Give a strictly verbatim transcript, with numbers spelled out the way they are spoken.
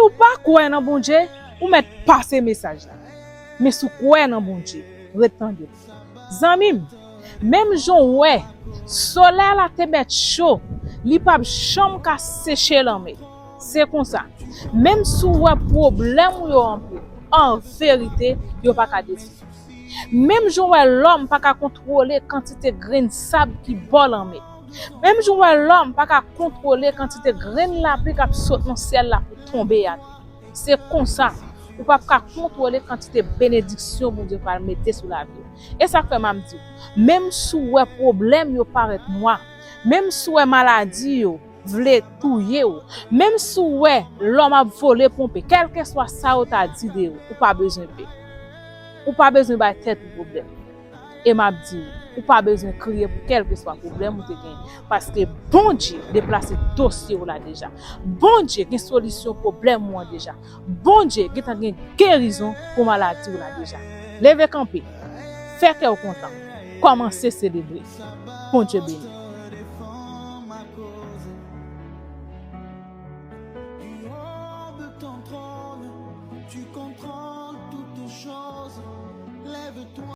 Si w pa kwè nan Bondye, ou mèt pase mesaj la. Men si w kwè nan Bondye, ret tande m. Zanmi m, menm jan w wè solèy la te mèt cho, li p ap janm ka seche lanmè. Se konsa, menm si w wè pwoblèm ou yo anpil, an verite, yo pa ka detwi. Menm jan w wè lòm pa ka kontwole kantite grenn sab ki bò lanmè. Menm jan w wè lòm pa ka kontwole kantite grenn lapli k ap sot nan syèl la pou tonbe atè. Se konsa, ou p ap ka kontwole kantite benediksyon Bondye pral mete sou lavi w. E sa k fè m ap di w, menm si w wè pwoblèm yo parèt nwa, menm si w wè maladi yo vle touye w, menm si w wè lòm ap vole ponpe, kèlkeswa sa yo ta di de ou, ou pa bezwen pè. Ou pa bezwen bay tèt ou pwoblèm. E m ap di w, ou pa bezwen kriye pou kèlkeswa pwoblèm ou te genyen, paske Bondye deplase dosye w la deja. Bondye gen solisyon pwoblèm ou an deja. Bondye gentan gen gerizon pou maladi w la deja. Leve kanpe, fè kè w kontan, kòmanse selebre. Bondye beni w.